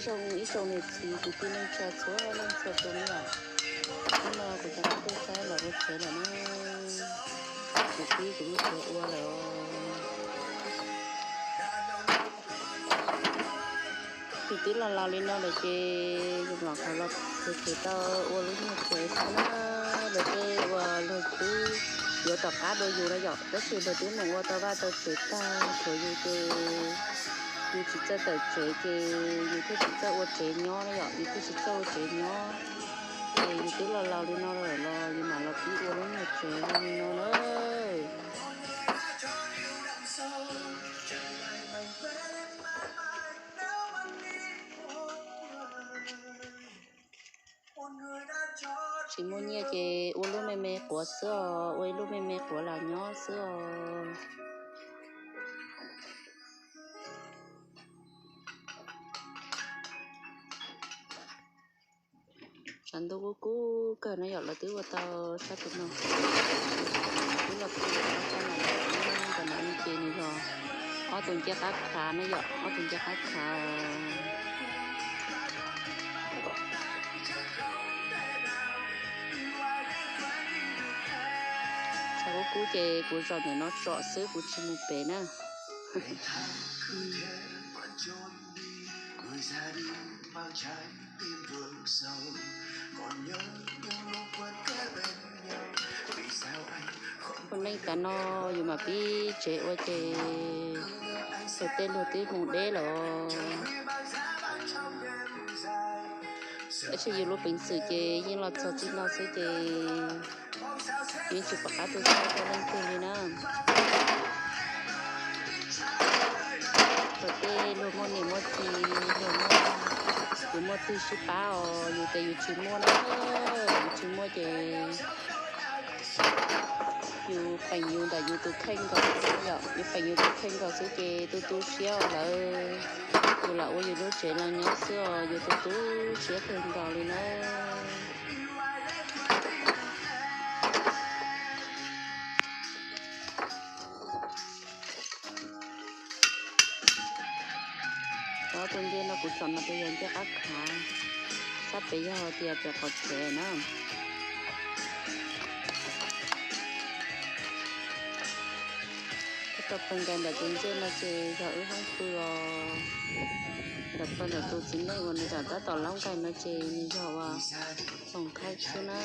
Ib tsoom niam txiv kwv tij neej tsa txhua leej txhua tus na yom, hnub no kuv cov phooj ywg saib los ua tsev lawm na, kuv pib kuv lub tsev ua lawm. Yus twb los laus li no lawm ces yus mam qhov los txog tsev tau ua lub nyuag tsev xwb na. Luag tej uas luag twb yuav tom qab dua yus na yom, tab sis luag twb mus ua tau vaj tau tsev tag, tshuav yus ces yus tsis txawj tawm tsev ces yus thiaj tsis txawj ua tsev nyob na yom, yus thiaj tsis txawj ua tsev nyob. Ces yus twb los laus li no lawm los yus mam los pib ua lub nyuag tsev li no na. Tsis muaj nyiaj ces ua lub me me quav xwb os, ua ib lub me me quav los nyob xwb os. Tshav ntuj kub kub kawg no yom, lawv twb ua tau sab tus no, twb los txog sab no, ntawm no ces nws yog ob tug ncaj qab khav na yom, ob tug ncaj qab khav. Tshav kub kub ces kuv zaum ntawm no tsom xwb, kuv tsis mus pem na. Ua neej tas no yus mam pib tsev ua ces luag tej luag twb mus deb lawm. Tab sis yus lub peev xwm ces yeej los txog txij no xwb ces yeej tsis pom qab tuaj saib peb leej twg li na. Luag tej luag muaj niam muaj txiv, luag muaj, yus muaj twg sib pab os, yus ces yus tsis muaj na, yus tsis muaj ces yus peem yus ntawm yus tus kheej nkaus xwb yom, yus peem yus tus kheej nkaus xwb ces tu tu siab os lawm. Yus lam ua yus lub tsev los nyob xwb os, yus tu tu siab kawg nkaus li na. Ob tug ncaj no kuv tsom no ces yog ncaj qab khav, sab pem yog tias pem qhov tsev na. Tab tom pawg nkaus ntawm tus ncaj no ces yog wb hoob pw os. Ntawm pawg ntawm tus txiv neej uas nws tab tom laub nkaus no ces nws yog uas foom khaib xwb na.